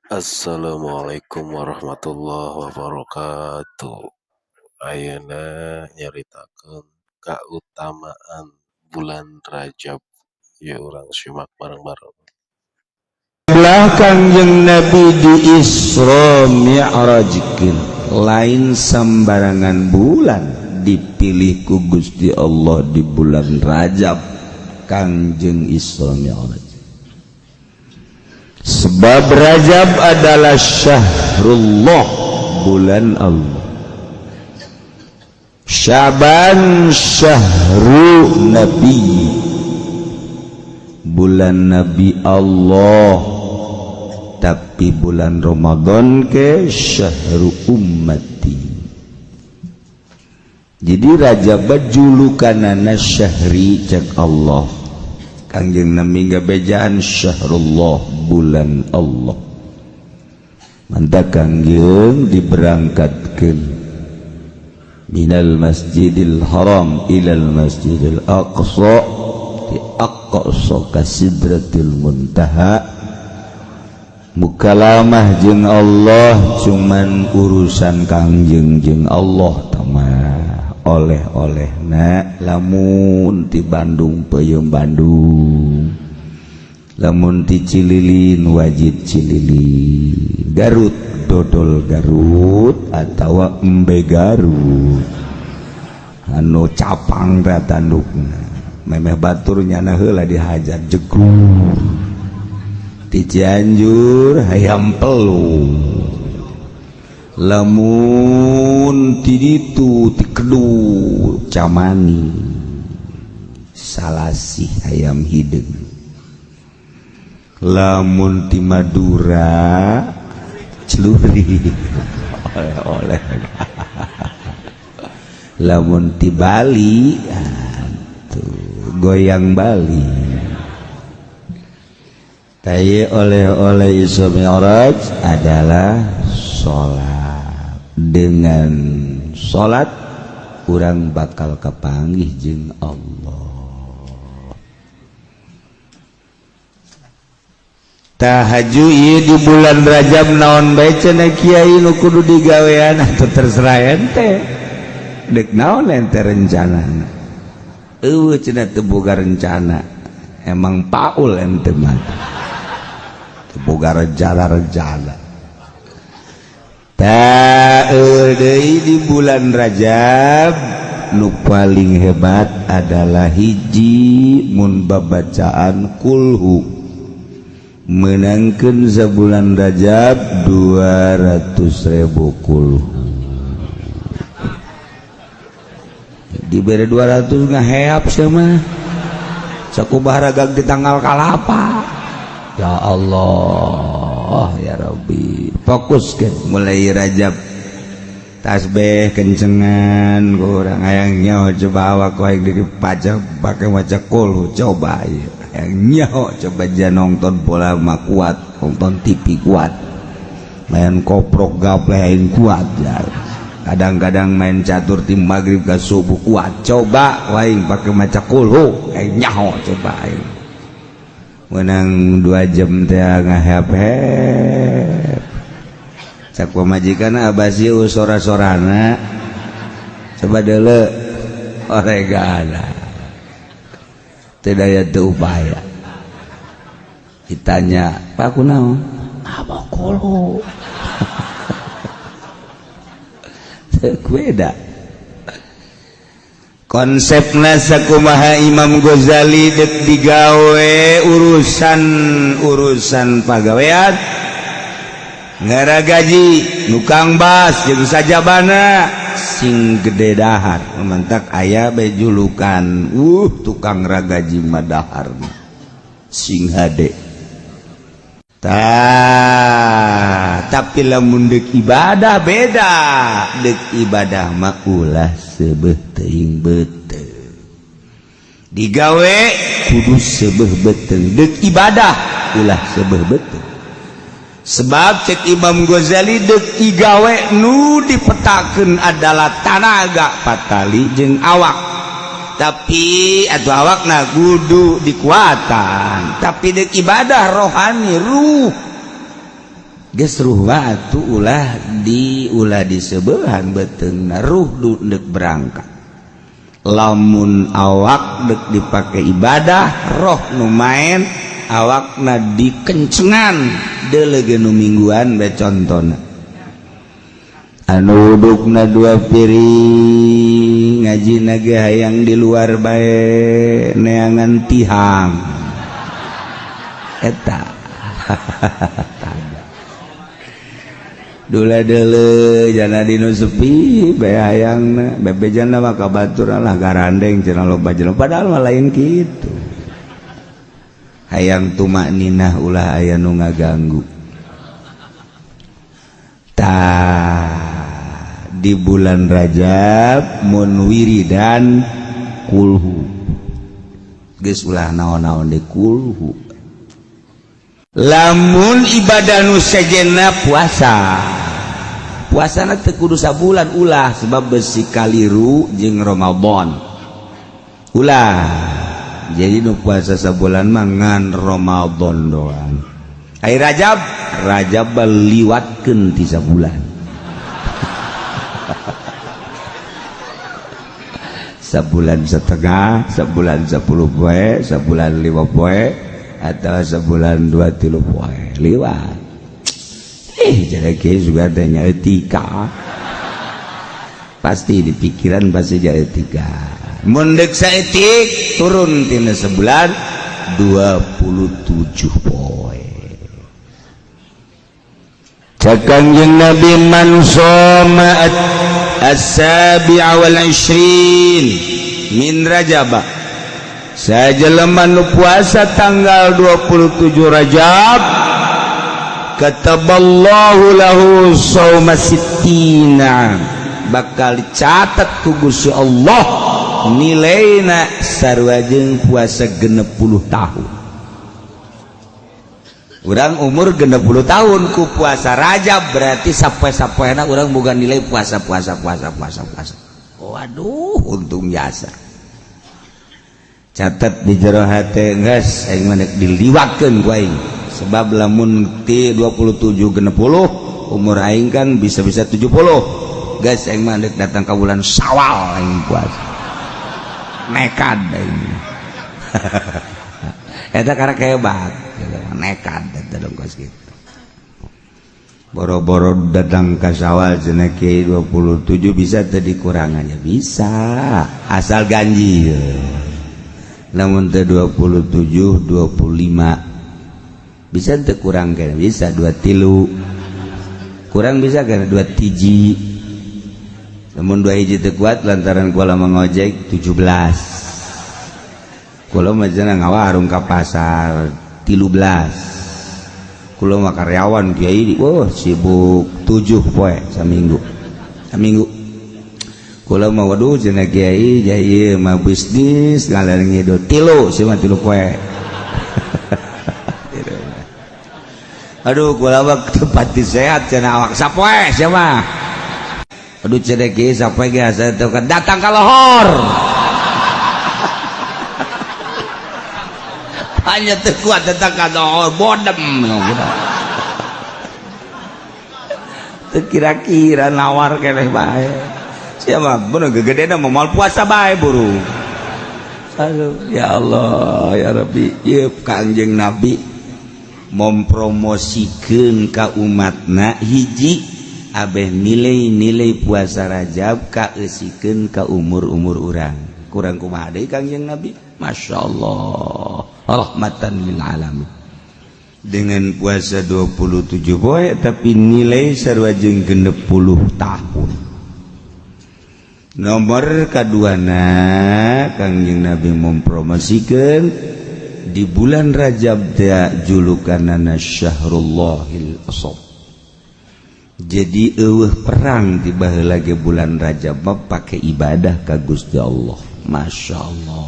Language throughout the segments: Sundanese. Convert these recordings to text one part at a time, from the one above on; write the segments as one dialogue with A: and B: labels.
A: Assalamualaikum warahmatullahi wabarakatuh. Ayeuna nyaritakeun kautamaan bulan Rajab. Yeuh urang simak bareng-bareng.
B: Lah Kangjeng Nabi di Isra Mi'rajkeun, lain sembarangan bulan dipilih ku Gusti Allah di bulan Rajab Kangjeng Isra Mi'raj. Sebab Rajab adalah syahrullah, bulan Allah. Syaban syahru Nabi, bulan Nabi Allah. Tapi bulan Ramadan ke syahru ummati. Jadi Rajab julukanana syahri cek Allah. Kangjeng Nabi ngabejaan syahrullah, bulan Allah. Mantap Kangjeng diberangkatkeun minal Masjidil Haram ilal Masjidil Aqsa, di Aqsa ka Sidratil Muntaha, mukalamah jeung Allah. Cuman urusan Kangjeng jeung Allah tamah oleh-oleh. Nah, lamun ti Bandung peuyeum Bandung, lamun ti Cililin wajib Cililin, Garut dodol Garut atau embe Garut anu capang teh tandukna, memeh batur nyana heula dihajar jegur. Ti Cianjur hayam pelung, lamun ti ditu ti Kedu camani salasih ayam hideung, lamun ti Madura celuri oleh-oleh, lamun ti Bali tuh goyang Bali. Tay oleh-oleh Isra Mi'raj adalah salat. Dengan salat urang bakal kapanggih jeung Allah. Tahajud ieu di bulan Rajab naon bae cenah kiai nu kudu digawean atau terserah ente. Dek naon ente rencanana? Eueuh cenah teu boga rencana. Emang paul ente mah. Teu boga rencana-rencana. Tah deui di bulan Rajab nu paling hebat adalah hiji mun babacaan kulhu menangkan sebulan Rajab 200.000 kulhu. Diberi 200 ngaheap sama sakumaha ragang di tanggal kalapa. Ya Allah ya Rabbi, fokus ke mulai Rajab tasbih kencengan kurang hayang nyaho coba awak aing diri pajak pakai maca kulhu coba ya. Hayang nyaho coba jangan nonton bola mah kuat, nonton TV kuat, main koprok gaple aing kuat ya. Kadang-kadang main catur tim maghrib ke subuh kuat, coba aing pakai maca kulhu aing nyaho coba aing menang 2 jam teh ngahep-hep. Cak pamajikan abasi sora-sorana coba dulu oregana tidak ya teu upaya. Ditanya Pak kunaon apa kulhu beda konsepna sakumaha Imam Ghazali dek digawe urusan urusan pagawean ngara gaji nukang bas jeung sajabana sing gede dahar mantak aya bae julukan tukang ragaji madahar sing hade. Tah tapi lamun deuk ibadah beda, deuk ibadah mah ulah seubeuh teuing beuteung, digawe kudu seubeuh beuteung, deuk ibadah ulah seubeuh beuteung. Sebab cek Imam Ghazali deuk igawe nu dipetakeun adalah tanaga patali jeung awak. Tapi atau awakna kudu dikuatan, tapi dek ibadah rohani, ruh geus ruh atuh ulah di ulah disebeuhan beuteungna, ruh dek berangkat. Lamun awak dek dipake ibadah, roh nu main, awakna dikencengan. Deuleu nu mingguan be, contona anu udukna dua piring, ngaji naga hayang di luar bae, neangan tihang eta. Dula deuleu jana dinu sepi bae, hayangna bebejana mah ka batur lah, garandeng cenah, loba jelema, padahal mah lain kitu. Hayang tumakninah, ulah aya nu ngaganggu. Tah, di bulan Rajab mun wiridan kulhu geus, ulah naon-naon di kulhu. Lamun ibadah nu sejenna puasa, puasana teu kudu sabulan, ulah, sebab besi kaliru jeung Ramadan, ulah. Jadi nu puasa sabulan mah ngan Ramadan doang. Ai Rajab, Rajab liwatkeun ti sabulan, sebulan setengah, sebulan 10 poe, sebulan 5 poe, atau sebulan 2 3 poe liwat. Jadi juga adanya etika, pasti di pikiran, pasti jadi etika. Mun dek saeutik turun tina sebulan 27 poe. Cek Kangjeng Nabi, man shoma as-sabi'a wal ishrin min Rajab, sajelema nu puasa tanggal 27 Rajab, kataballahu lahu shauma sittina, bakal dicatat ku Gusti Allah nilaina sarua jeung puasa 60 tahun. Urang umur 60 tahun, ku puasa Rajab berarti sampai-sampaina urang bukan nilai puasa, puasa, puasa, puasa, puasa. Waduh, untung jasa. Catat di jero hate, geus aing mah diliwatkeun ku aing, sebab lamun ti 27 60, umur aing kan bisa-bisa 70. Geus, aing mah datang ke bulan Syawal aing puasa, nekat aing eta, karena hebat nekat eta dong. Kos gitu boro-boro datang ke Syawal cenah kiai 27, bisa teu dikurangannya? Bisa, asal ganjil. Namun teu 27, 25 bisa teu kurang? Kan bisa dua tilu kurang, bisa kan dua tiji. Namun dua hiji teu kuat lantaran kula mengojek 17, kula mah cenah ngawarung ka pasar 13, kula mah karyawan kiai, wah, sibuk 7 poe saminggu, saminggu kula mah. Waduh, cenah kiai jai mah bisnis ngalir ngidul, tilu sih mah, 3 poe. Aduh, kula mah tempat sehat cenah, awak sapoe sia mah. Aduh, cenah kiai, sapoe ge asa teu datang ka lohor, hanya teu kuat datang ka lohor, bodem teu kira-kira nawar keneh bae. Siapa bener gegedena mau puasa bae buru. Aduh, ya Allah, ya Rabbi, ieu Kangjeng Nabi mempromosikeun ka umatna hiji abeh nilai-nilai puasa Rajab kaeusikeun ka umur-umur urang. Kurang kumaha deui Kangjeng Nabi? Masya Allah, rahmatan lil alamin. Dengan puasa 27 poe tapi nilai sarua jeung 60 tahun. Nomor kaduana, Kangjeng Nabi mempromosikeun di bulan Rajab teh julukanana Syahrullahil Asab. Jadi eueuh perang di baheula ge bulan Rajab mah, pake ibadah ka Gusti Allah. Masya Allah.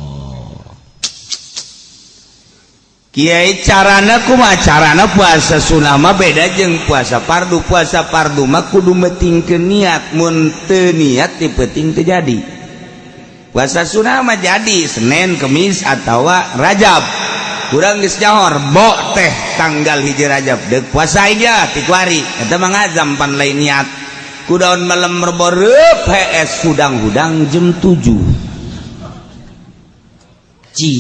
B: Kiai, carana kumaha? Carana puasa sunah mah beda jeung puasa fardu. Puasa fardu mah kudu metingkeun niat, mun teu niat di peuting teu jadi. Puasa sunnah mah jadi Senin, Kemis atau Rajab. Kurang geus nyaho Rebo teh tanggal 1 Rajab, deuk puasa aja ti kuari. Eta mah ngazam, pan lain niat. Kudaon malam Rebo reup hees hudang-hudang jam 7. Ci,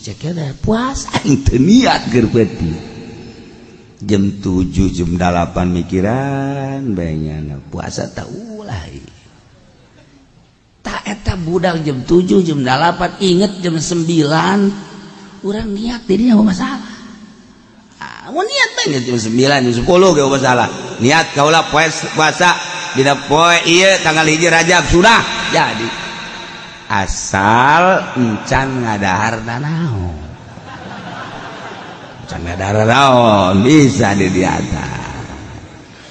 B: cek ada puasa aing teu niat keur peuting. Jam 7, jam 8 mikiran bae nyana puasa tak ulah. Tak eta budak jam 7, jam 8 inget jam 9 urang niat dirinya masalah. Ah, mau niat bae jam 9, jam 10 ge masalah. Niat kaula puasa dina poe ieu tanggal 1 Rajab sudah jadi. Asal encan ngadahar naon, encan ngadahar naon bisa di atas.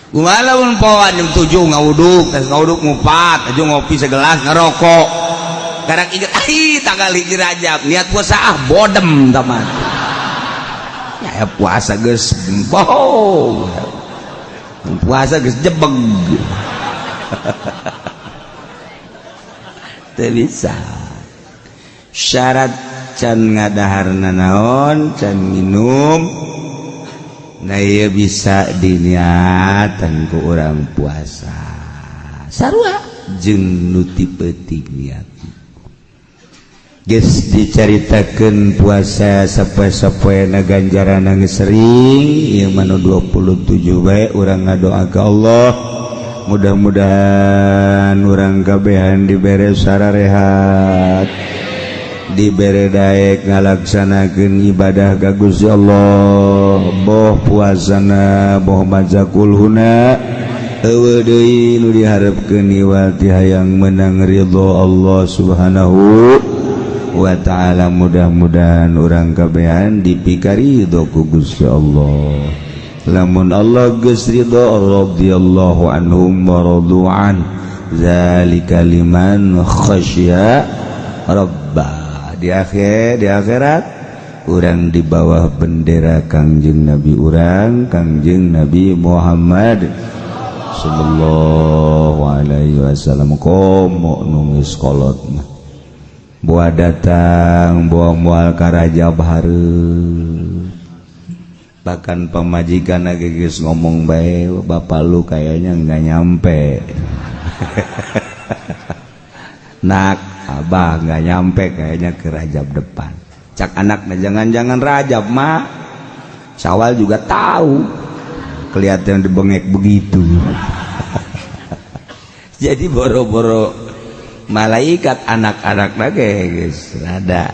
B: Kumaha lamun poan jam 7 ngawuduk, tes ngawuduk ngupat, aja ngopi segelas, ngerokok. Kadang inget, ai tanggal 1 Rajab, niat puasa ah bodem teman. Ya, ya puasa geus bohong. Puasa geus jebeg. Teu bisa. Syarat can ngadahar nanaon, can minum. Nah ieu bisa diniatan ku urang puasa. Sarua jeung nu ti peuting niat. Geus dicaritakeun puasa sapoe-sapoena ganjaran geus sering, ieu mah nu 27 bae urang ngadoa ka Allah. Mudah-mudahan urang kabehan dibere sararehat, dibere daek ngalaksanakeun ibadah ka Gusti Allah, boh puasana boh maca kulhuna. Eueuh deui nu diharepkeun iwal ti hayang menang ridho Allah Subhanahu wa ta'ala. Mudah-mudahan urang kabehan dipikaridho ku Gusti Allah. Lamun Allah geus ridho, radhiyallahu anhum wa radu an, zalika liman khasya rabba. Di akhirat urang di bawah bendera Kangjeng Nabi urang, Kangjeng Nabi Muhammad sallallahu alaihi wasallam. Komo nu geus kolot mah buah datang buah moal ka Rajab hareup. Bahkan pamajikan geus ngomong bae, bapak lu kayaknya nggak nyampe. Nak, abah nggak nyampe kayaknya ke Rajab depan. Cak anaknya, jangan-jangan Rajab mah Syawal juga tahu kelihatan dibengek begitu. Jadi boro-boro malaikat, anak-anak lagi guys rada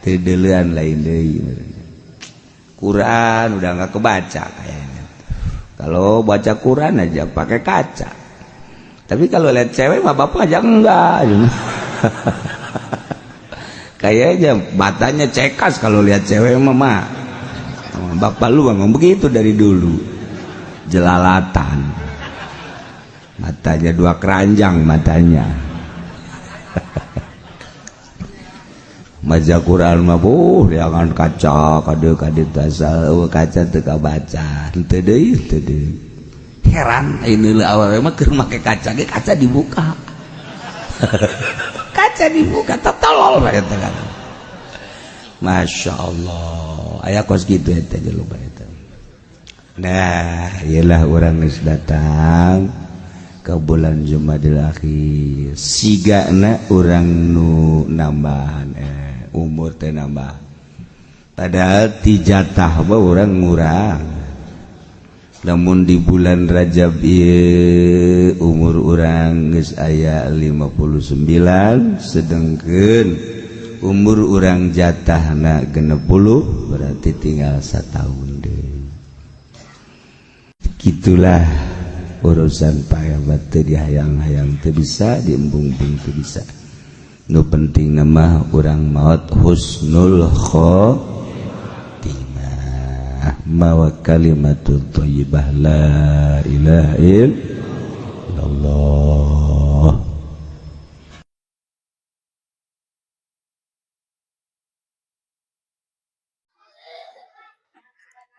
B: tideuleun lain deui. Quran udah nggak kebaca kayaknya. Kalau baca Quran aja pakai kaca. Tapi kalau lihat cewek mah bapak aja enggak. Kayaknya matanya cekas kalau lihat cewek mah mah. Bapak lu memang begitu dari dulu. Jelalatan. Matanya dua keranjang matanya. Maca Quran mah buh jangan kaca kade kade tasal kaca teu kabaca teu deui teu deui. Heran ini awal mah keur make kaca ge kaca dibuka. Kaca dibuka tolol eta kan. Masya Allah aya kos kitu eta jelema eta. Nah iyalah urang geus datang ke bulan Jumadil Akhir, sigana urang nu nambahan umur teh nambah, padahal ti jatah mah urang ngurang. Namun di bulan Rajab ieu umur urang geus aya 59, sedengkeun umur urang jatahna 60, berarti tinggal satahun deui. Gitulah urusan pahebat, teu dihayang-hayang teu bisa, diembung-embung teu bisa. Nu penting nama urang maot husnul khotimah, mawa kalimatut thayyibah la ilaha illallah.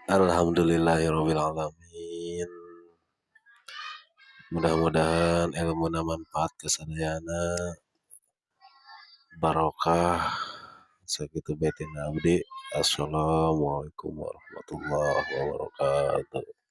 A: Alhamdulillahirabbil alamin. Mudah-mudahan ilmuna manfaat kasadayana. Barokah. Sakitu bae tina abdi. Assalamualaikum warahmatullahi wabarakatuh.